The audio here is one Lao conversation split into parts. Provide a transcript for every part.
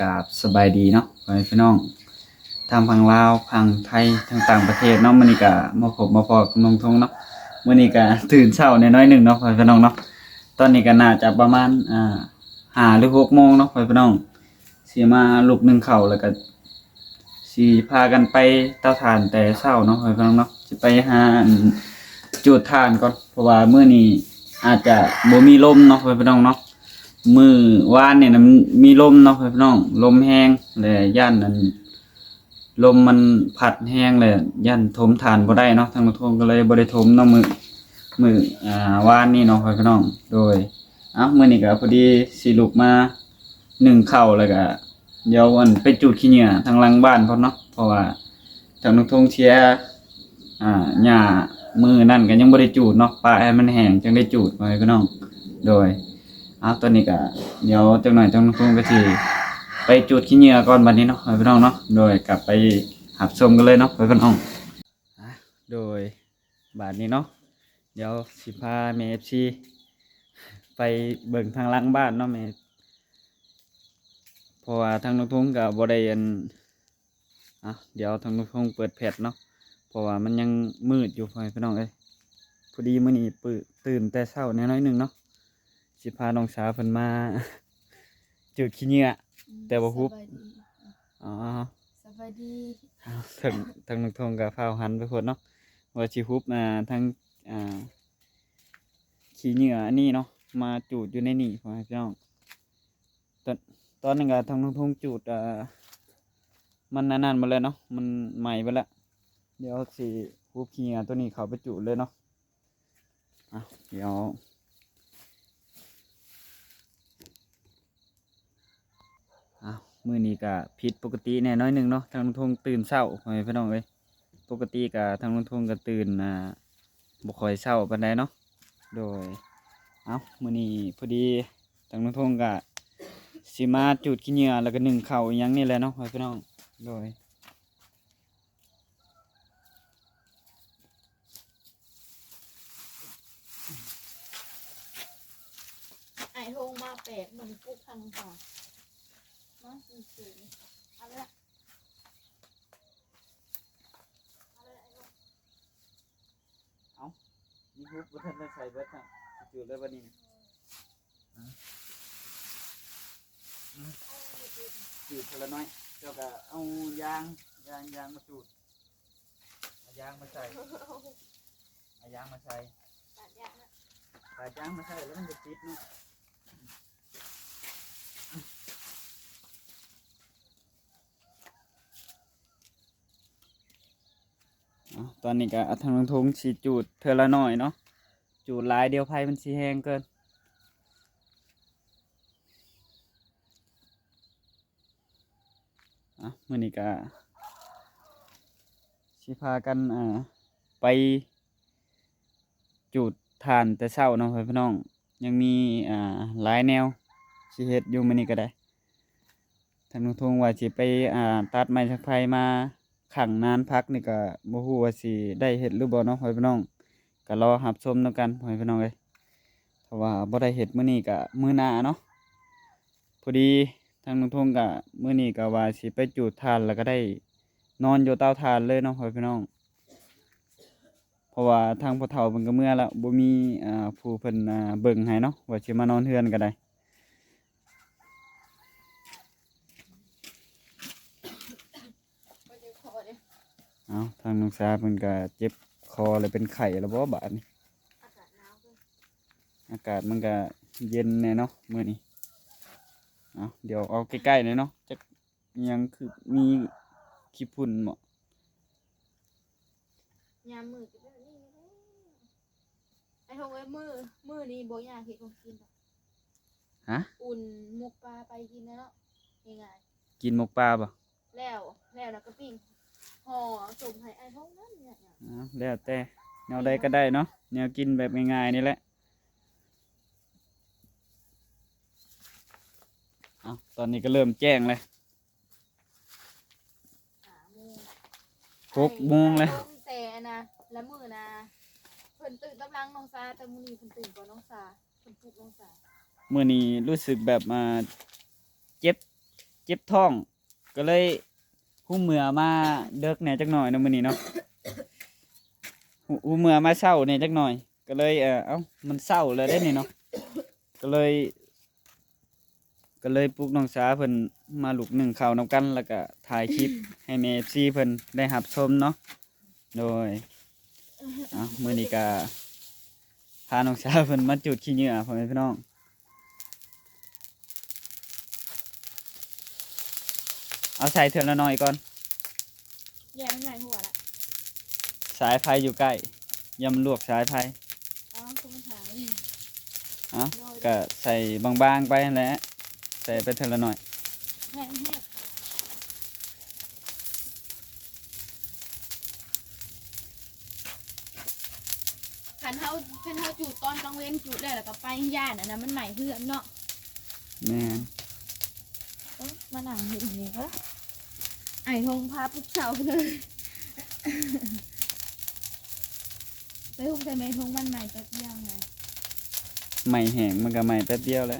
ກາບສະບາຍດີເນາະ ພໍ່ແມ່ພີ່ນ້ອງ ທັງຝັ່ງລາວ ຝັ່ງໄທ ທັງຕ່າງປະເທດເນາະ. ມື້ນີ້ກະມາພົບມາພໍ້ກັບນ້ອງທົງເນາະ. ມື້ນີ້ກະຕື່ນເຊົ້າແດ່ໜ້ອຍໜຶ່ງເນາະ ພໍ່ແມ່ພີ່ນ້ອງເນາະ. ຕອນນີ້ກະໜ້າຈະປະມານ ອ່າ ຫ້າ ຫຼື ຫົກໂມງເນາະ ພໍ່ແມ່ພີ່ນ້ອງ. ຊິມາລຸກໜຶ້ງເຂົ້າ ແລ້ວກະຊິພາກັນໄປເຕົາຖ່ານແຕ່ເຊົ້າເນາະ ພໍ່ແມ່ພີ່ນ້ອງເນາະ. ຊິໄປຫາ ອັນ ຈູດຖ່ານກ່ອນ ເພາະວ່າມື້ນີ້ອາດຈະບໍ່ມີລົມເນາະ ພໍ່ແມ່ພີ່ນ້ອງເນາະ. ມື້ວານນີ້ນະ ມັນມີລົມເນາະ ພໍ່ແມ່ພີ່ນ້ອງ ລົມແຮງ ແລະ ຢ້ານ ອັນ ລົມມັນພັດແຮງ ແລະ ຢ້ານຖົມຖ່ານບໍ່ໄດ້ເນາະ. ທາງນ້ອງທົງກໍເລີຍບໍ່ໄດ້ຖົມເນາະ ມື້ ມື້ ອ່າ ວານນີ້ເນາະ ພໍ່ແມ່ພີ່ນ້ອງ. ໂດຍ ເອົ້າ ມື້ນີ້ກໍພໍດີຊິລຸກມາໜຶ້ງເຂົ້າ ແລ້ວກໍ ດຽວ ອັນ ໄປຈູດຂີ້ເຫຍື້ອທາງຫຼັງບ້ານພຸ້ນເນາະ ເພາະວ່າທາງນ້ອງທົງເສຍ ອ່າ ຫຍ້າມື້ນັ້ນກໍຍັງບໍ່ໄດ້ຈູດເນາະ ປະໃຫ້ມັນແຫ້ງຈັ່ງໄດ້ຈູດ ພໍ່ແມ່ພີ່ນ້ອງ. ໂດຍ ເອົາ ຕອນນີ້ກໍ ດຽວຈັກໜ້ອຍທາງນ້ອງທົງກໍຊິໄປຈູດຂີ້ເຫຍື້ອກ່ອນບັດນີ້ເນາະ ພໍ່ແມ່ພີ່ນ້ອງເນາະ. ໂດຍ ກັບໄປຮັບຊົມກັນເລີຍເນາະ ພໍ່ແມ່ພີ່ນ້ອງ. ອ່າ ໂດຍ ບາດນີ້ເນາະ ດຽວຊິພາແມ່ເອັຟຊີໄປເບິ່ງທາງຫຼັງບ້ານເນາະແມ່ ເພາະວ່າທາງນ້ອງທົງກໍບໍ່ໄດ້ ອັນ ອ່ະ ດຽວທາງນ້ອງທົງເປີດແຟລດເນາະ ເພາະວ່າມັນຍັງມືດຢູ່ ພໍ່ແມ່ພີ່ນ້ອງເອີຍ. ພໍດີມື້ນີ້ປຶ ຕື່ນແຕ່ເຊົ້າແດ່ໜ້ອຍໜຶ່ງເນາະ ຊິພານ້ອງສາວເພິ່ນມາຈູດຂີ້ເຫຍື້ອ ອືມ ແຕ່ວ່າຫຸບ ສະບາຍດີ ອໍ ສະບາຍດີ ທາງ ທາງນ້ອງທົງກໍຟ້າວຫັນໄປໂພດເນາະ ວ່າຊິຫຸບ ອ່າ ທາງ ອ່າ ຂີ້ເຫຍື້ອອັນນີ້ເນາະ ມາຈູດຢູ່ໃນນີ້ ພໍ່ແມ່ພີ່ນ້ອງ. ຕອນ ຕອນນີ້ກໍທາງນ້ອງທົງຈູດ ອ່າ ມັນອັນນັ້ນໝົດແລ້ວເນາະ ມັນໄໝ້ເບິດແລ້ວ. ດຽວຊິຫຸບຂີ້ເຫຍື້ອໂຕນີ້ເຂົ້າໄປຈູດເລີຍເນາະ. ອ່ະ ດຽວ ອ້າວ ມື້ນີ້ກະຜິດປົກກະຕິແດ່ໜ້ອຍໜຶ່ງເນາະ ທາງລຸງທົງຕື່ນເຊົ້າ ພໍ່ແມ່ພີ່ນ້ອງເອີຍ. ປົກກະຕິກະທາງລຸງທົງກະຕື່ນ ອ່າ ບໍ່ຄ່ອຍເຊົ້າປານໃດເນາະ. ໂດຍ ເອົ້າ ມື້ນີ້ພໍດີທາງລຸງທົງກະຊິມາຈູດຂີ້ເຫຍື້ອ ແລ້ວກະໜຶ້ງເຂົ້າອີ່ຫຍັງນີ້ແຫຼະເນາະ ພໍ່ແມ່ພີ່ນ້ອງ. ໂດຍ ອ້າຍໂທງມາແປດມື້ນີ້ປຸກທາງຂວາ ມາສູງໆ ເອົາລະ ເອົາລະອ້າຍໂທງ. ເອົ້າ ມີຫຸບບໍ່ທັນໄດ້ໃສ່ເບິດ ຊິຈູດເລີຍບັດນີ້. ອ່າ ຈູດເທື່ອລະໜ້ອຍ ເຈົ້າກະເອົາຢາງ ຢາງ ຢາງມາຈູດ ເອົາຢາງມາໃສ່ ເອົາຢາງມາໃສ່ ປາດຢາງມາໃສ່ແລ້ວມັນຈະຕິດເນາະ. ເອົ້າ ຕອນນີ້ກະທາງລຸງທົງຊິຈູດເທື່ອລະໜ້ອຍເນາະ ຈູດຫຼາຍດຽວໄຟມັນຊິແຮງເກີນ. ອ່ະ ມື້ນີ້ກະຊິພາກັນ ອ່າ ໄປຈູດຖ່ານແຕ່ເຊົ້າເນາະ ພໍ່ແມ່ພີ່ນ້ອງ. ຍັງມີ ອ່າ ຫຼາຍແນວຊິເຮັດຢູ່ມື້ນີ້ກະໄດ້. ທາງລຸງທົງວ່າຊິໄປ ອ່າ ຕັດໄມ້ສັກໄຟມາ ຂ້າງນານຜັກນີ້ກະບໍ່ຮູ້ວ່າຊິໄດ້ເຮັດຫຼືບໍ່ເນາະ ພໍ່ແມ່ພີ່ນ້ອງ. ກະລໍຮັບຊົມນຳກັນ ພໍ່ແມ່ພີ່ນ້ອງເອີຍ ເພາະວ່າບໍ່ໄດ້ເຮັດມື້ນີ້ກະມື້ໜ້າເນາະ. ພໍດີທາງລຸງທົງກະມື້ນີ້ກະວ່າຊິໄປຈູດຖ່ານ ແລ້ວກະໄດ້ນອນຢູ່ເຕົາຖ່ານເລີຍເນາະ ພໍ່ແມ່ພີ່ນ້ອງ. ເພາະວ່າທາງພໍ່ເຖົ້າເພິ່ນກະເມືອແລ້ວ ບໍ່ມີ ອ່າ ຜູ້ເພິ່ນ ອ່າ ເບິ່ງໃຫ້ເນາະ ວ່າຊິມານອນເຮືອນກະໄດ້. ເອົາ ທາງນ້ອງສາເພິ່ນກະເຈັບຄໍ ແລະ ເປັນໄຂ້ແລ້ວບໍ່ບາດນີ້? ອາກາດໜາວເກີນ ອາກາດມັນກະເຢັນແດ່ເນາະມື້ນີ້. ເອົາ ດຽວເອົາໃກ້ໆແດ່ເນາະ ຈັກ ອີ່ຫຍັງຄືມີຂີ້ຝຸ່ນບໍ? ຍາມມື້ກະແບບນີ້ແຫຼະ ໄອ້ໂທງເອີຍ. ມື້ ມື້ນີ້ບໍ່ຢາກເຮັດຂອງກິນດອກ ຮະ? ອຸ່ນໝົກປາໄປກິນແລ້ວເນາະ ງ່າຍໆ. ກິນໝົກປາບໍ? ແລ້ວ ແລ້ວລະກະປີ້ງ ຫໍ່ສົ້ມໃຫ້ໄອ້ໂທງນັ້ນແຫຼະ. ເອົາ ແລ້ວແຕ່ ແນວໃດກະໄດ້ເນາະ ແນວກິນແບບງ່າຍໆນີ້ແຫຼະ. ເອົາ ຕອນນີ້ກະເລີ່ມແຈ້ງແລ້ວ ຫ້າໂມງ ຫົກໂມງແລ້ວ. ແຕ່ອັນນະ ລະມື້ນະ ເພິ່ນຕື່ນຕາມຫຼັງນ້ອງສາ ແຕ່ມື້ນີ້ເພິ່ນຕື່ນກ່ອນນ້ອງສາ ເພິ່ນປຸກນ້ອງສາ. ມື້ນີ້ຮູ້ສຶກແບບ ອ່າ ເຈັບ ເຈັບທ້ອງ ກໍເລີຍຮູ້ເມື່ອມາເດິກແດ່ຈັກໜ່ອຍເນາະ ມື້ນີ້ເນາະ ຮູ້ ຮູ້ເມື່ອມາເຊົ້າແດ່ຈັກໜ່ອຍ ກໍເລີຍ ເອີ ເອົ້າ ມັນເຊົ້າແລ້ວເດ້ນີ້ເນາະ ກໍເລີຍ ກໍເລີຍປຸກນ້ອງສາເພິ່ນມາລຸກໜຶ້ງເຂົ້ານຳກັນ ແລ້ວກໍຖ່າຍຄລິບໃຫ້ແມ່ເອັຟຊີເພິ່ນໄດ້ຮັບຊົມເນາະ. ໂດຍ ເອົ້າ ມື້ນີ້ກໍພານ້ອງສາເພິ່ນມາຈູດຂີ້ເຫຍື້ອ ພໍ່ແມ່ພີ່ນ້ອງ ເອົາໃສ່ເທື່ອລະໜ້ອຍກ່ອນ. ແຍກມັນໃໝ່ຫົວລະ ສາຍໄຟຢູ່ໃກ້ ຢ່າມັນລວກສາຍໄຟ. ເອົ້າ ຄືມັນຫາຍ ເອົ້າ ໂດຍ ກະໃສ່ບາງໆໄປຫັ້ນແຫຼະ ໃສ່ໄປເທື່ອລະໜ້ອຍ. ແຮງໆ ຄັນເຮົາ ຄັນເຮົາຈູດຕອນກາງເວັນ ຈູດແລ້ວ ແລ້ວກໍໄຟຢ້ານອັນນັ້ນມັນໄໝ້ເຮືອນເນາະ. ແມ່ນ ໂອ້ຍ ມານັ່ງເຮັດຫຍັງນີ້ວະ ອ້າຍທົງພາປຸກເຊົ້າເລີຍ ໄປຮຸ່ມໃສ່ແມ່ທົງ ມັນໄໝ້ແປັບດຽວນະ ໄໝ້ແຫ້ງມັນກໍໄໝ້ແປັບດຽວແຫຼະ.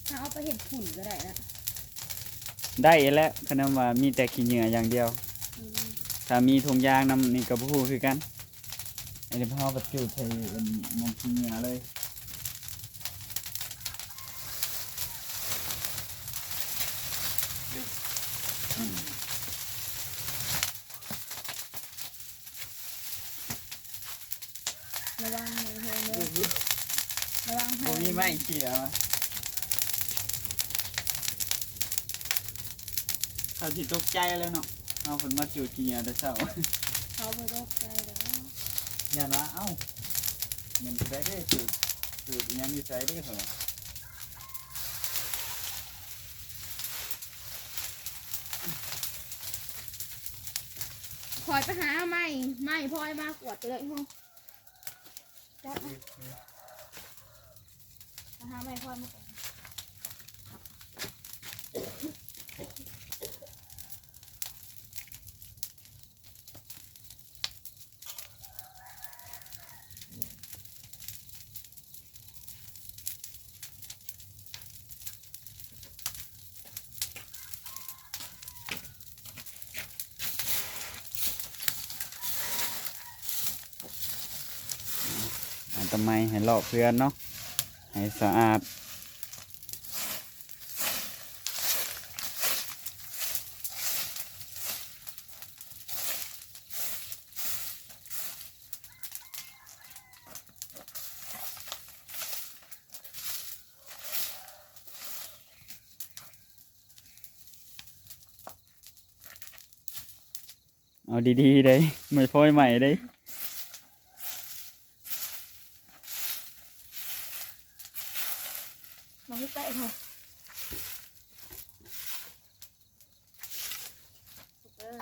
ຖ້າເອົາໄປເຮັດຝຸ່ນກໍໄດ້ນະ ໄດ້ແຫຼະ ຄັນວ່າມີແຕ່ຂີ້ເຫຍື້ອຢ່າງດຽວ. ອືມ ຖ້າມີຖົງຢາງນຳນີ້ກໍບໍ່ຮູ້ຄືກັນ. ອັນນີ້ເຮົາບັດຈຸໃສ່ອັນນັ້ນ ຂີ້ເຫຍື້ອເລີຍ. ລະວັງມືເດີ ລະວັງ ບໍ່ມີໄມ້ເຂຍຫວາ ເຂົາຊິຕົກໃຈແລ້ວເນາະ. ເຮົາເພິ່ນມາຈູດຂີ້ເຫຍື້ອແຕ່ເຊົ້າ ເຂົາບໍ່ຕົກໃຈດອກ ຢ້ານວ່າ ເອົ້າ ແມ່ນຜູ້ໃດເດ້ ຈູດ ຈູດອີ່ຫຍັງຢູ່ໃສເດ້ ເຂົາວ່າ. ຂ້ອຍໄປຫາໄມ້ ໄມ້ພອຍມາກວດເລີຍເຮົາ ຈັບມາ ໄປຫາໄມ້ພອຍມາກວດ. ອະນາໄມໃຫ້ລອບເຮືອນເນາະ ໃຫ້ສະອາດ. ເອົາດີໆເດ້ ໄມ້ພອຍໄໝ້ເດ້. ມາໃກ້ໆ ເຮົາ ເອີ.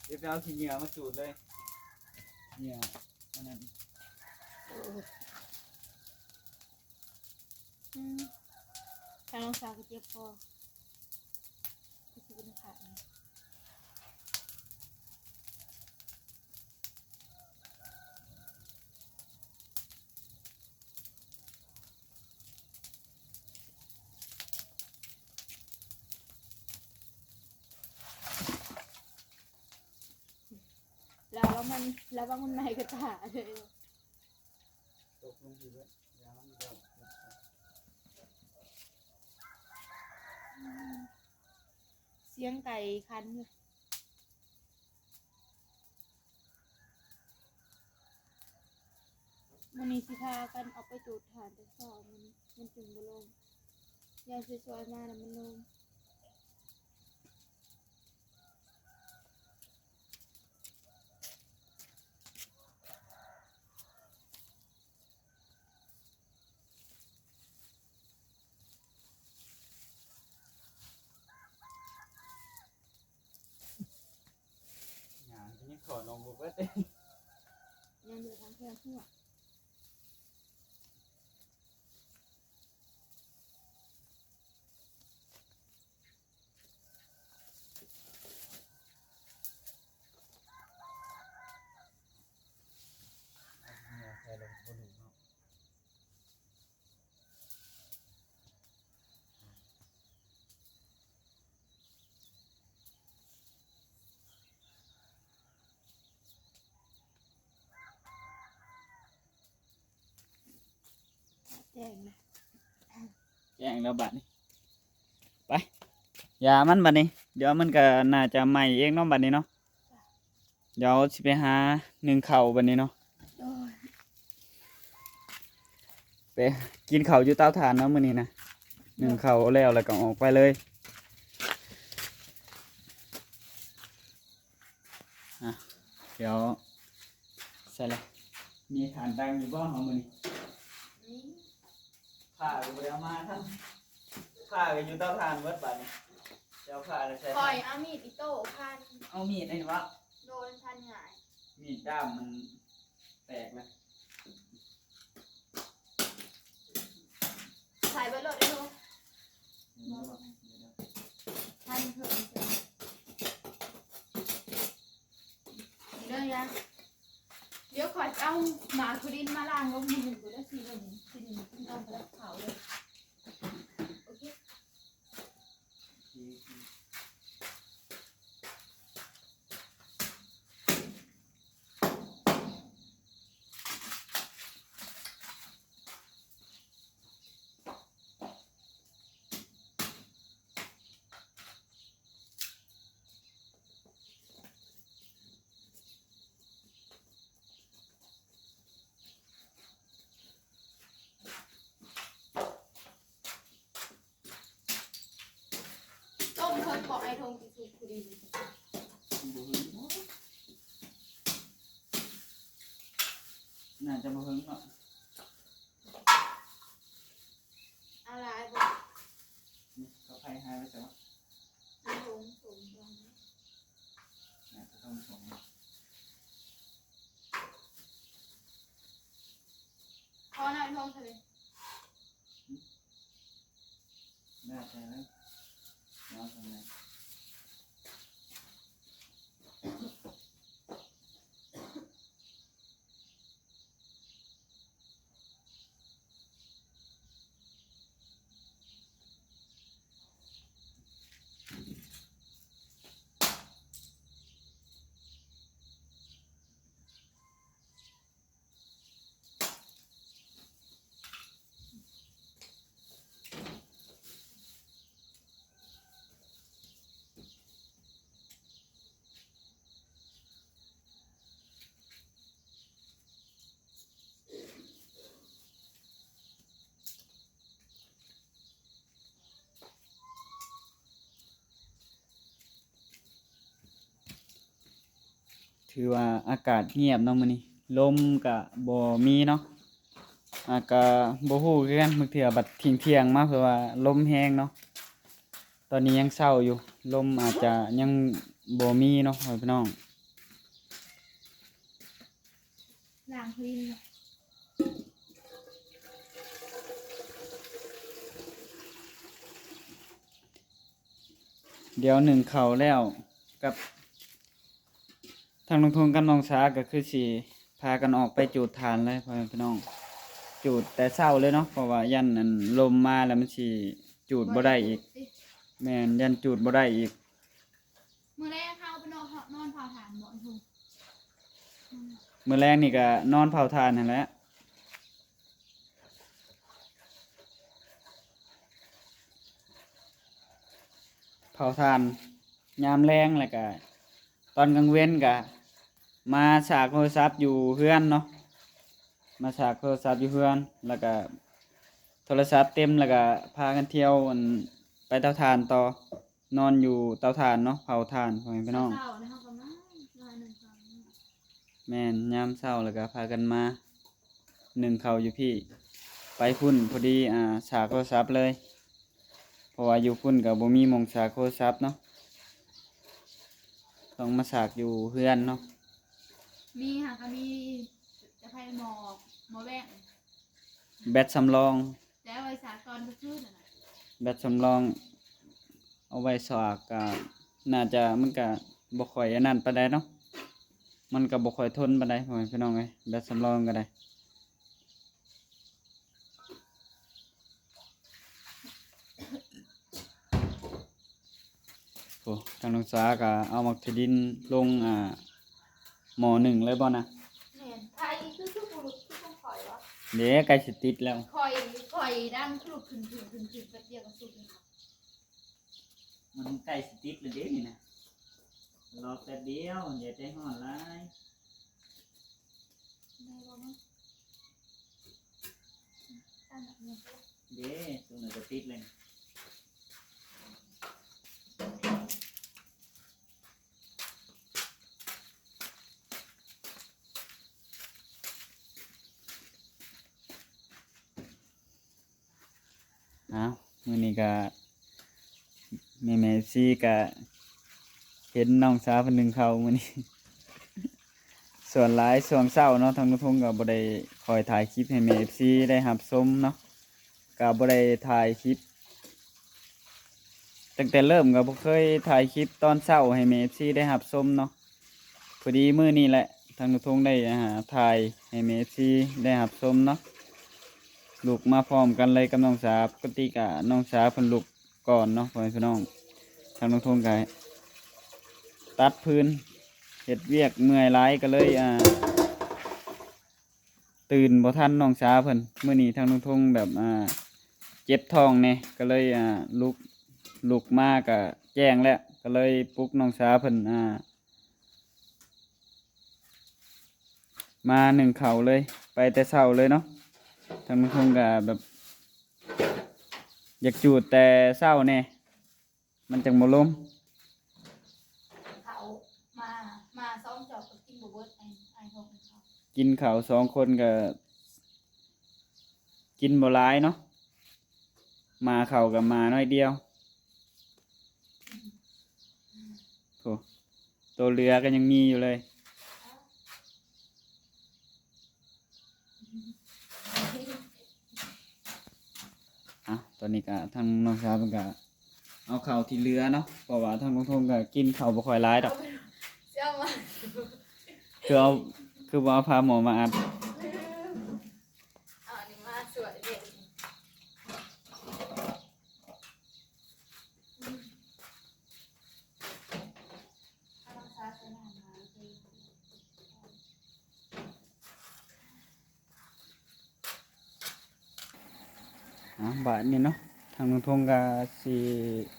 ເກັບແລ້ວຂີ້ເຫຍື້ອມາສູດເລີຍ ເຫຍື້ອອັນນັ້ນ ອືມ ທາງນ້ອງສາວກໍເຈັບຄໍ ຄືຊິເປັນຂາດນີ້. ລາວລະມັນ ລະວັງມັນໄໝ້ກະຕາເດີ. ຕົກລົງທີ່ເບິດ ຢ່າມັນເຈົ້າ ສຽງໄກ່ຂັນຢູ່. ມື້ນີ້ຊິພາກັນອອກໄປຈູດຖ່ານແຕ່ເຊົ້າ ມື້ນີ້ມັນຈຶ່ງບໍ່ລົງ. ຍາຍຊິຊ່ອຍມານຳມັນລົງ. ຫຍັງ ຍັງຂໍນມບໍ່ເບິດເດ້. ຍັງເຫຼືອທາງແຄວຫົວ. ແຈ້ງນະ ແຈ້ງແລ້ວບາດນີ້ ໄປ ຢາມັນບາດນີ້ ດຽວມັນກໍໜ້າຈະໄໝ້ເອງເນາະບາດນີ້ເນາະ. ດຽວຊິໄປຫາໜຶ້ງເຂົ້າບາດນີ້ເນາະ. ໂອ້ຍ ໄປກິນເຂົ້າຢູ່ເຕົາຖ່ານເນາະມື້ນີ້ນະ. ໜຶ້ງເຂົ້າແລ້ວ ແລ້ວກໍອອກໄປເລີຍ. ອ່ະ ດຽວ ໃສ່ລະ ມີຖ່ານຕັ້ງຢູ່ບໍ່ເຮົາມື້ນີ້? ມີ. ຜ້າກໍບໍ່ໄດ້ເອົາມາຊ້ຳ ຜ້າກໍຢູ່ເຕົາຖ່ານເບິດບາດນີ້. ຈະເອົາຜ້າໄປໃສ່? ຂ້ອຍເອົາມີດອິໂຕ້ພັນ. ເອົາມີດນີ້ຫວາ? ໂດຍ ພັນງ່າຍ. ມີດດ້າມມັນແຕກລະ. ໃສ່ເບິດໂລດເດ້. ພັນເພີ່ມ ເດີຍາ ດຽວຂ້ອຍເອົາໝາກທຸລິນມາລ້າງລົງມືກ່ອນ ແລ້ວຊິເບິ່ງ ຊິກິນ ກິນເອົາໄປເຜົາເລີຍ. ໂອເຄ. ຕົ້ມເພິ່ນບໍ່ ໄອ້ທົງຊິສຸກພໍດີ. ບໍ່ເຖິງ ໜ້າຈະບໍ່ເຖິງເນາະ. ເອົາຫຼາຍບໍ່? ນີ້ ເຂົ້າໄຟຫາຍໄປໃສວະ? ໃນຖົງ ຖົງ ໜ້າຈະຕ້ອງຖົງ. ພໍໜ້ອຍ ຖົງເທົ່ານີ້. ແລ້ວແຕ່ເລີຍ ເອົາສ່ຳໃດ. ຖືວ່າອາກາດງຽບເນາະມື້ນີ້ ລົມກະບໍ່ມີເນາະ. ອາ ກະບໍ່ຮູ້ຄືກັນ ບາງເທື່ອບັດທ່ຽງໆມາ ເພາະວ່າລົມແຮງເນາະ. ຕອນນີ້ຍັງເຊົ້າຢູ່ ລົມອາດຈະຍັງບໍ່ມີເນາະ ພໍ່ແມ່ພີ່ນ້ອງ. ລ້າງພື້ນເນາະ. ດຽວໜຶ້ງເຂົ້າແລ້ວ ກັບທາງນ້ອງທຸງກັບນ້ອງສາກໍຄືຊິພາກັນອອກໄປຈູດຖ່ານເລີຍ ພໍ່ແມ່ພີ່ນ້ອງ. ຈູດແຕ່ເຊົ້າເລີຍເນາະ ເພາະວ່າຢ້ານອັນລົມມາແລ້ວມັນຊິຈູດບໍ່ໄດ້ອີກ. ແມ່ນ ຢ້ານຈູດບໍ່ໄດ້ອີກ. ມື້ແລງເຮົາໄປນອນ ນອນເຜົາຖ່ານບໍ່ ອ້າຍທຸງ? ມື້ແລງນີ້ກໍນອນເຜົາຖ່ານຫັ້ນແຫຼະ ເຜົາຖ່ານຍາມແລງ ແລ້ວກໍຕອນກາງເວັນກໍມາສາກໂທລະສັບຢູ່ເຮືອນເນາະ. ມາສາກໂທລະສັບຢູ່ເຮືອນ ແລ້ວກະ ໂທລະສັບເຕັມ ແລ້ວກະພາກັນທ່ຽວ ອັນ ໄປເຕົາຖ່ານຕໍ່ ນອນຢູ່ເຕົາຖ່ານເນາະ ເຜົາຖ່ານ ພໍ່ແມ່ພີ່ນ້ອງ. ເຊົ້າໆ ແລ້ວເຮົາກໍມາ ມາໜຶ້ງເຂົ້າ. ແມ່ນ ຍາມເຊົ້າແລ້ວກໍພາກັນມາໜຶ້ງເຂົ້າຢູ່ພີ້. ໄປພຸ້ນພໍດີ ອ່າ ສາກໂທລະສັບເລີຍ ເພາະວ່າຢູ່ພຸ້ນກໍບໍ່ມີໝ່ອງສາກໂທລະສັບເນາະ ຕ້ອງມາສາກຢູ່ເຮືອນເນາະ. ມີຫາກໍມີ ຈະໃຜໝໍ້ ໝໍ້ແວ່ງ ແບັດສຳລອງ ແຕ່ເອົາໄວ້ສາກຕອນກາງຄືນຫັ້ນນະ. ແບັດສຳລອງເອົາໄວ້ສາກ ກະໜ້າຈະ ມັນກະບໍ່ຄ່ອຍອັນນັ້ນປານໃດເນາະ ມັນກະບໍ່ຄ່ອຍທົນປານໃດ ພໍ່ແມ່ພີ່ນ້ອງເອີຍ ແບັດສຳລອງກໍໄດ້. ໂອ້ ທາງນ້ອງສາກໍເອົາໝາກຖົ່ວດິນລົງ ອ່າ ໝໍ້ໜຶ້ງເລີຍບໍ່ນະ? ແມ່ນ ໄຟຄື ຄື ຄື ຄືຂອງຂ້ອຍວະ? ເດ້ ໃກ້ຊິຕິດແລ້ວ. ຂ້ອຍ ຂ້ອຍດັງຄຣຸບ ຂຶ້ນ ຂຶ້ນ ຂຶ້ນ ຂຶ້ນ ແປັບດຽວກໍສຸກແລ້ວ. ມັນໃກ້ຊິຕິດແລ້ວເດ້ນີ້ນະ ລໍແປັບດຽວ ຢ່າໃຈຮ້ອນຫຼາຍ. ໄດ້ບໍ່ນະ? ເດ້ ຕົງນັ້ນກໍຕິດແລ້ວ. ອ້າວ ມື້ນີ້ກະ ແມ່ໆ ເອັຟຊີ ກະເຫັນນ້ອງສາວເພິ່ນໜຶ້ງເຂົ້າມື້ນີ້. ສ່ວນຫຼາຍຊ່ວງເຊົ້າເນາະ ທາງລຸງທົງກໍບໍ່ໄດ້ຄ່ອຍຖ່າຍຄລິບໃຫ້ແມ່ເອັຟຊີໄດ້ຮັບຊົມເນາະ ກໍບໍ່ໄດ້ຖ່າຍຄລິບ ຕັ້ງແຕ່ເລີ່ມກໍບໍ່ເຄີຍຖ່າຍຄລິບຕອນເຊົ້າໃຫ້ແມ່ເອັຟຊີໄດ້ຮັບຊົມເນາະ. ພໍດີມື້ນີ້ແຫຼະ ທາງລຸງທົງໄດ້ ອ່າ ຖ່າຍໃຫ້ແມ່ເອັຟຊີໄດ້ຮັບຊົມເນາະ. ລຸກມາພ້ອມກັນເລີຍກັບນ້ອງສາ ປົກກະຕິກະນ້ອງສາເພິ່ນລຸກກ່ອນເນາະ ພໍ່ແມ່ພີ່ນ້ອງ. ທາງລຸງທົງກໍຕັດຟືນ ເຮັດວຽກເມື່ອຍຫຼາຍກໍເລີຍ ອ່າ ຕື່ນບໍ່ທັນນ້ອງສາເພິ່ນ. ມື້ນີ້ທາງລຸງທົງແບບ ອ່າ ເຈັບທ້ອງແດ່ ກໍເລີຍ ອ່າ ລຸກ ລຸກມາກໍແຈ້ງແລ້ວ ກໍເລີຍປຸກນ້ອງສາເພິ່ນ ອ່າ ມາໜຶ້ງເຂົ້າເລີຍ ໄປແຕ່ເຊົ້າເລີຍເນາະ. ທາງລຸງທົງກໍແບບຢາກຈູດແຕ່ເຊົ້າແດ່ ມັນຈັ່ງບໍ່ລົມ. ເຂົ້າມາ ມາສອງຈອກກໍກິນບໍ່ເບິດ ໄອ້ ໄອ້ຫົກເຂົ້າ ກິນເຂົ້າສອງຄົນກໍກິນບໍ່ຫຼາຍເນາະ ໝ່າເຂົ້າກໍໝ່າໜ້ອຍດຽວ. ໂອ້ ໂຕເຫຼືອກໍຍັງມີຢູ່ເລີຍ. ອ່ະ ຕອນນີ້ກະທາງນ້ອງສາວເພິ່ນກະເອົາເຂົ້າທີ່ເຫຼືອເນາະ ເພາະວ່າທາງລຸງທົງກະກິນເຂົ້າບໍ່ຄ່ອຍຫຼາຍດອກ. ເອົາມາ ຄືເອົາ ຄືບໍ່ເອົາຜ້າໝໍ້ມາອັດ. ເອົາອັນນີ້ມາຊ່ວຍເດ້. ອ່າ ບາດນີ້ເນາະ ທາງລຸງທົງກໍຊິ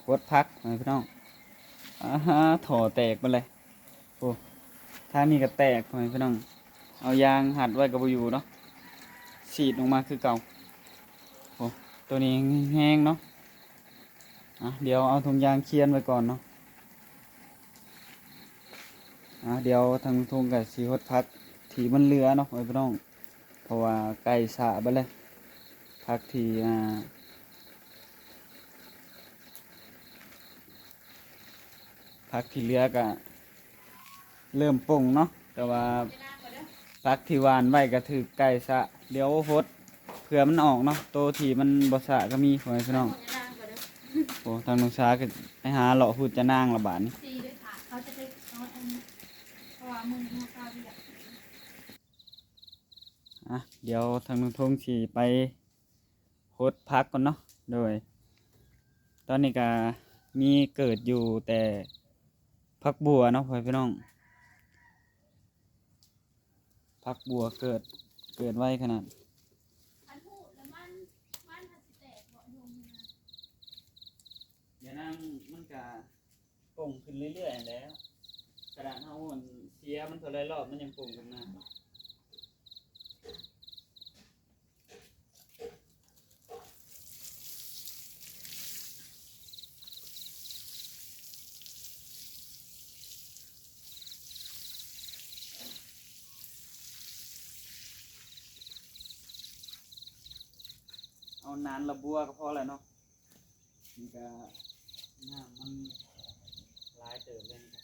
ຫົດຜັກ ພໍ່ແມ່ພີ່ນ້ອງ. ອາຮາ ທໍ່ແຕກເບິດເລີຍ. ໂອ້ ທາງນີ້ກໍແຕກ ພໍ່ແມ່ພີ່ນ້ອງ. ເອົາຢາງຮັດໄວ້ກໍບໍ່ຢູ່ເນາະ ສີດອອກມາຄືເກົ່າ. ໂອ້ ໂຕນີ້ແຮງເນາະ. ອ່ະ ດຽວເອົາຖົງຢາງຄຽນໄວ້ກ່ອນເນາະ. ອ່າ ດຽວທາງລຸງທົງກໍຊິຫົດຜັກທີ່ມັນເຫຼືອເນາະ ພໍ່ແມ່ພີ່ນ້ອງ ເພາະວ່າໃກ້ສະເບິດແລ້ວ. ຜັກທີ່ ອ່າ ຜັກທີ່ເຫຼືອກໍເລີ່ມປົ່ງເນາະ ແຕ່ວ່າຜັກທີ່ຫວ່ານໄວ້ກໍຖືກໄກ່ສະ. ດຽວຫົດ ເພື່ອມັນອອກເນາະ ໂຕທີ່ມັນບໍ່ສະກໍມີ ພໍ່ແມ່ພີ່ນ້ອງ. ໂອ້ ທາງນ້ອງສາກໍໄປຫາເລາະຫຸດຈະນາງລະບາດນີ້. ອ່ະ ດຽວທາງນ້ອງທົງຊິໄປຫົດຜັກກ່ອນເນາະ. ໂດຍ ຕອນນີ້ກໍມີເກີດຢູ່ແຕ່ຜັກບົ່ວເນາະ ພໍ່ແມ່ພີ່ນ້ອງ. ຜັກບົ່ວເກີດ ເກີດໄວຂະໜາດ. ຄັນຮູດແລ້ວມັນ ມັນຫາຊິແຕກບໍ່? ດຽວນາງ ມັນກະປົ່ງຂຶ້ນເລື້ອຍໆຫັ້ນແຫຼະ. ຂະໜາດເຮົາອັນເສຍມັນເທົ່າໃດລອບ ມັນຍັງປົ່ງຂຶ້ນມາ. ໂ ນານລະບົວກໍພໍແລ້ວເນາະ. ນີ້ກໍນ້ຳມັນຫຼາຍເຕີບເລີຍນີ້ກໍ.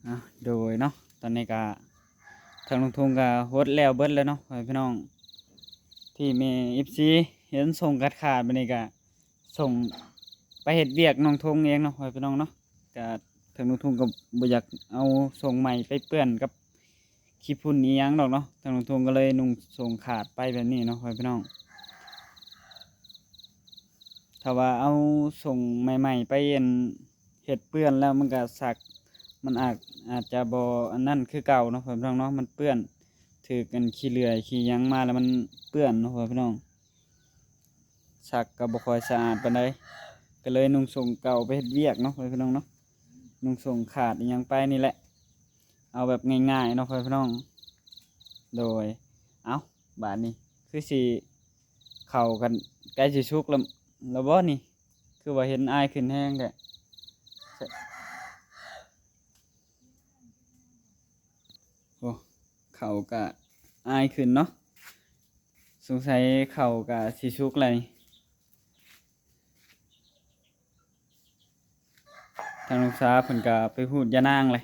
ອ່າ ໂດຍເນາະ ຕອນນີ້ກະທາງລຸງທຸງກະຫົດແລ້ວເບິດແລ້ວເນາະ ພໍ່ແມ່ພີ່ນ້ອງ ທີ່ແມ່ເອັຟຊີເຫັນສົ່ງຂາດໆ ບາດນີ້ກະ ສົ່ງໄປເຮັດວຽກນ້ອງທົງເອງເນາະ ພໍ່ແມ່ພີ່ນ້ອງເນາະ. ກະທາງລຸງທຸງກໍບໍ່ຢາກເອົາສົ່ງໃໝ່ໄປເປື້ອນກັບຂີ້ຝຸ່ນອີ່ຫຍັງດອກເນາະ, ທາງລຸງທຸງກໍເລີຍນຸ່ງສົ່ງຂາດໄປແບບນີ້ເນາະ ພໍ່ແມ່ພີ່ນ້ອງ. ຖ້າວ່າເອົາສົ່ງໃໝ່ໆໄປ ອັນ ເຮັດເປື້ອນແລ້ວມັນກະສັກ ມັນອາດ ອາດຈະບໍ່ອັນນັ້ນຄືເກົ່າເນາະ ພໍ່ແມ່ພີ່ນ້ອງເນາະ, ມັນເປື້ອນ ຖືກອັນຂີ້ເຫຼືອຂີ້ຫຍັງມາແລ້ວມັນເປື້ອນເນາະ ພໍ່ແມ່ພີ່ນ້ອງ. ຊັກກໍບໍ່ຄ່ອຍສະອາດປານໃດ ກໍເລີຍນຸ່ງສົ້ງເກົ່າໄປເຮັດວຽກເນາະ ພໍ່ແມ່ພີ່ນ້ອງເນາະ, ນຸ່ງສົ້ງຂາດອີ່ຫຍັງໄປນີ້ແຫຼະ ເອົາແບບງ່າຍໆເນາະ ພໍ່ແມ່ພີ່ນ້ອງ. ໂດຍ ເອົ້າ ບາດນີ້ຄືຊິ ເຂົ້າກັນໃກ້ຊິສຸກແລ້ວ ແລ້ວບໍ່ນີ້? ຄືວ່າເຫັນອາຍຂຶ້ນແຮງແທ້. ໂອ້ ເຂົ້າກະອາຍຂຶ້ນເນາະ, ສົງໄສເຂົ້າກະຊິສຸກແລ້ວນີ້. ທາງນ້ອງສາເພິ່ນກະໄປຮູດຢານາງແຫຼະ.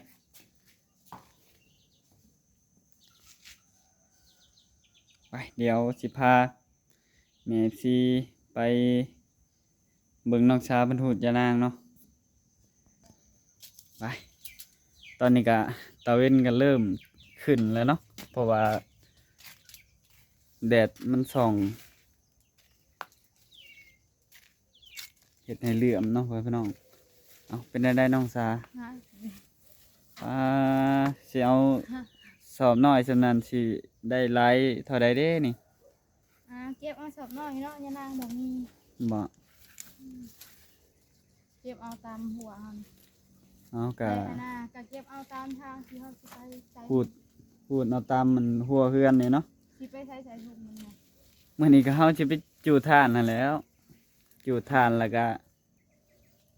ໄປ ດຽວຊິພາແມ່ເອັຟຊີໄປເບິ່ງນ້ອງສາເພິ່ນຮູດຢານາງເນາະ. ໄປ ຕອນນີ້ກະຕາເວັນກະເລີ່ມຂຶ້ນແລ້ວເນາະ ເພາະວ່າແດດມັນສ່ອງ ເຮັດໃຫ້ເຫຼື້ອມເນາະ ພໍ່ແມ່ພີ່ນ້ອງ. ເອົ້າ ເປັນແນວໃດນ້ອງສາ? ອ່າ ຊິເອົາສອບນ້ອຍສ່ຳນັ້ນ ຊິໄດ້ຫຼາຍເທົ່າໃດເດ້ນີ້? ອ່າ ເກັບເອົາສອບນ້ອຍເນາະ ຍານາງບໍ່ມີ. ບໍ່? ອືມ ເກັບເອົາຕາມຫົວຫັ້ນ. ເອົາ ກະ ໄປຫັ້ນນະ ກະເກັບເອົາຕາມທາງທີ່ເຮົາຊິໄປໃສ ຂູດ ຂູດເອົາຕາມມັນຫົວເຮືອນນີ້ເນາະ. ຊິໄປໃສໃສ່ທຸງມັນນະ? ມື້ນີ້ກະເຮົາຊິໄປຈູດຖ່ານຫັ້ນແຫຼ້ວ, ຈູດຖ່ານແລ້ວກະ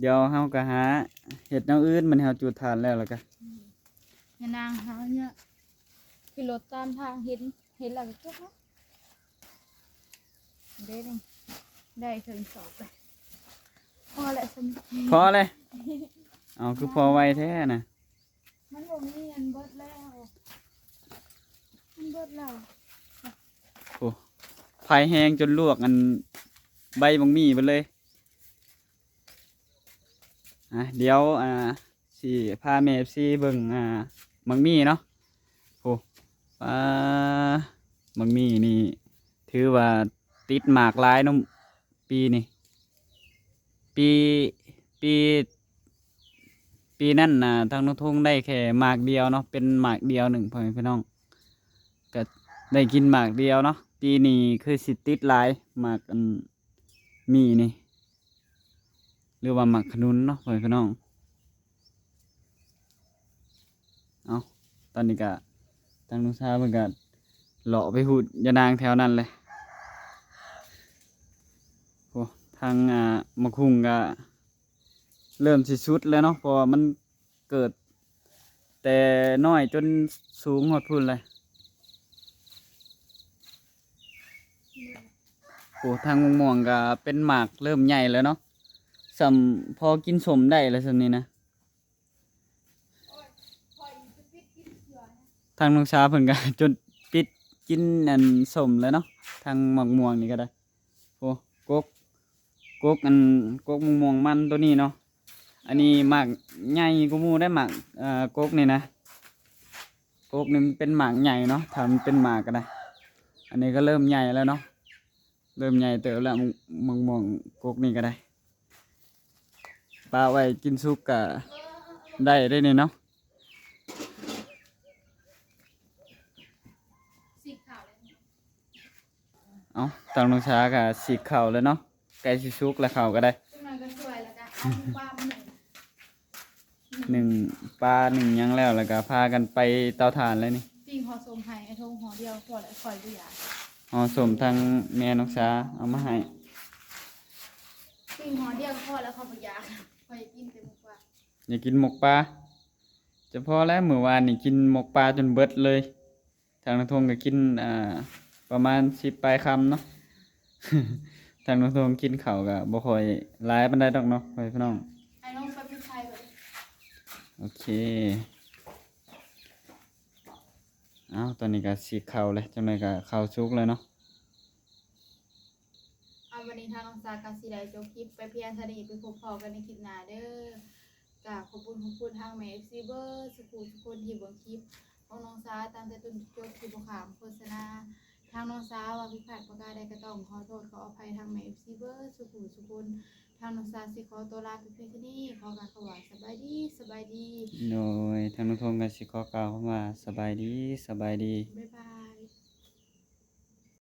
ດຽວເຮົາກະຫາເຮັດແນວອື່ນ ບາດນີ້ເຮົາຈູດຖ່ານແລ້ວ ແລ້ວກະ ອືມ ຍານາງເຮົາເນາະ ຂີ່ລົດຕາມທາງ ເຫັນ ເຫັນແລ້ວກະເກັບເນາະ. ເດ້ນີ້ ໄດ້ເຖິງສອບແລ້ວ ພໍແລ້ວຊັ້ນ ພໍແລ້ວ. ເອົາ ຄືພໍໄວແທ້ນະ. ມັນບໍ່ມີອັນ ເບິດແລ້ວ ມັນເບິດແລ້ວ. ໂອ້ ໄຟແຮງຈົນລວກອັນໃບບັກໝີ່ເບິດເລີຍ. ອ່າ ດຽວ ອ່າ ຊິພາແມ່ເອັຟຊີເບິ່ງ ອ່າ ໝາກໝີ່ເນາະ. ໂອ້ ປາ ໝາກໝີ່ນີ້ຖືວ່າຕິດໝາກຫຼາຍເນາະ ປີນີ້. ປີ ປີ ປີນັ້ນນະ ທາງນ້ອງທຸງໄດ້ແຄ່ໝາກດຽວເນາະ ເປັນໝາກດຽວໜຶ່ງ ພໍ່ແມ່ພີ່ນ້ອງ. ກະໄດ້ກິນໝາກດຽວເນາະ, ປີນີ້ຄືຊິຕິດຫຼາຍ ໝາກອັນ ໝີ່ນີ້ ຫຼືວ່າໝາກຂະໜຸນເນາະ ພໍ່ແມ່ພີ່ນ້ອງ. ເອົາ ຕອນນີ້ກະທາງນ້ອງຊາເພິ່ນກະເລາະໄປຫູດຢານາງແຖວນັ້ນແຫຼະ. ໂອ້ ທາງ ອ່າ ໝາກຫຸ່ງກະເລີ່ມຊິສຸດແລ້ວເນາະ ເພາະວ່າມັນເກີດແຕ່ນ້ອຍຈົນສູງຮອດພຸ້ນແຫຼະ. ໂອ້ ທາງໝາກມ່ວງກະເປັນໝາກເລີ່ມໃຫຍ່ແລ້ວເນາະ ສ່ຳພໍກິນສົ້ມໄດ້ແລ້ວສ່ຳນີ້ນະ. ທາງນ້ອງຊາເພິ່ນກະຈົນປິດກິນອັນສົ້ມແລ້ວເນາະ ທາງໝາກມ່ວງນີ້ກະໄດ້. ໂອ້ ກົກ ກົກອັນ ກົກໝາກມ່ວງມັນໂຕນີ້ເນາະ ອັນນີ້ໝາກໃຫຍ່ກວ່າໝູ່ໄດ໋ ໝາກ ເອີ ກົກນີ້ນະ. ກົກນີ້ມັນເປັນໝາກໃຫຍ່ເນາະ ຖ້າມັນເປັນໝາກກະໄດ້. ອັນນີ້ກະເລີ່ມໃຫຍ່ແລ້ວເນາະ ເລີ່ມໃຫຍ່ເຕີບແລ້ວ ໝາກ ໝາກມ່ວງກົກນີ້ກະໄດ້. ປະໄວ້ກິນສຸກກະໄດ້ເດ້ນີ້ເນາະ. ເອົາ ທາງນ້ອງຊາກະສີກເຂົ້າແລ້ວເນາະ ໃກ້ຊິສຸກແລ້ວເຂົ້າກະໄດ້. ຈັກໜ້ອຍກະສວຍແລ້ວກະເອົາໝູປາມາໜຶ້ງ ໜຶ້ງປາໜຶ້ງຫຍັງແລ້ວ ແລ້ວກະພາກັນໄປເຕົາຖ່ານແລ້ວນີ້. ປີ້ງຫໍ່ສົ້ມໃຫ້ໄອ້ທົງຫໍ່ດຽວພໍແລ້ວ ຂ້ອຍບໍ່ຢາກ. ຫໍ່ສົ້ມທາງແມ່ນ້ອງຊາເອົາມາໃຫ້. ປີ້ງຫໍ່ດຽວພໍແລ້ວ ຂ້ອຍບໍ່ຢາກ ຂ້ອຍຢາກກິນແຕ່ໝູປາ ຢາກກິນໝູປາ. ຈະພໍແລ້ວ ມື້ວານນີ້ກິນໝູປາຈົນເບິດເລີຍ. ທາງນ້ອງທົງກະກິນ ອ່າ ປະມານສິບປາຍຄຳເນາະ. ທາງນ້ອງທົງກິນເຂົ້າກະບໍ່ຄ່ອຍຫຼາຍປານໃດດອກເນາະ ພໍ່ແມ່ພີ່ນ້ອງ. ໄອ້ນ້ອງໄປປິດໄຟເບິ່ງ. ໂອເຄ ເອົາ ຕອນນີ້ກະສີກເຂົ້າແລ້ວ ຈັກໜ້ອຍກະເຂົ້າສຸກແລ້ວເນາະ. ເອົາ ວັນນີ້ທາງນ້ອງຊາກະຊິໄດ້ຈົບຄລິບໄປພຽງເທົ່ານີ້ ໄປພົບພໍ້ກັນໃນຄລິບໜ້າເດີ. ກະຂອບຄຸນ ຂອບຄຸນທາງແມ່ເອັຟຊີເບິດສຸຂູສຸຄົນທີ່ເບິ່ງຄລິບຂອງນ້ອງຊາຕັ້ງແຕ່ຕົ້ນຈົນຈົບ ທີ່ບໍ່ຂ້າມໂຄສະນາ. ທາງນ້ອງຊາວ່າຜິດພາດປະການໃດກະຕ້ອງຂໍໂທດຂໍອະໄພທາງແມ່ເອັຟຊີເບິດສຸຂູສຸຄົນ. ທາງນ້ອງຊາຊິຂໍຕົວລາໄປພຽງເທົ່ານີ້ ຂໍກ່າວຄຳວ່າສະບາຍດີ ສະບາຍດີ. ໂດຍ ທາງນ້ອງທົງກະຊິຂໍກ່າວຄຳວ່າສະບາຍດີ ສະບາຍດີ ບາຍບາຍ.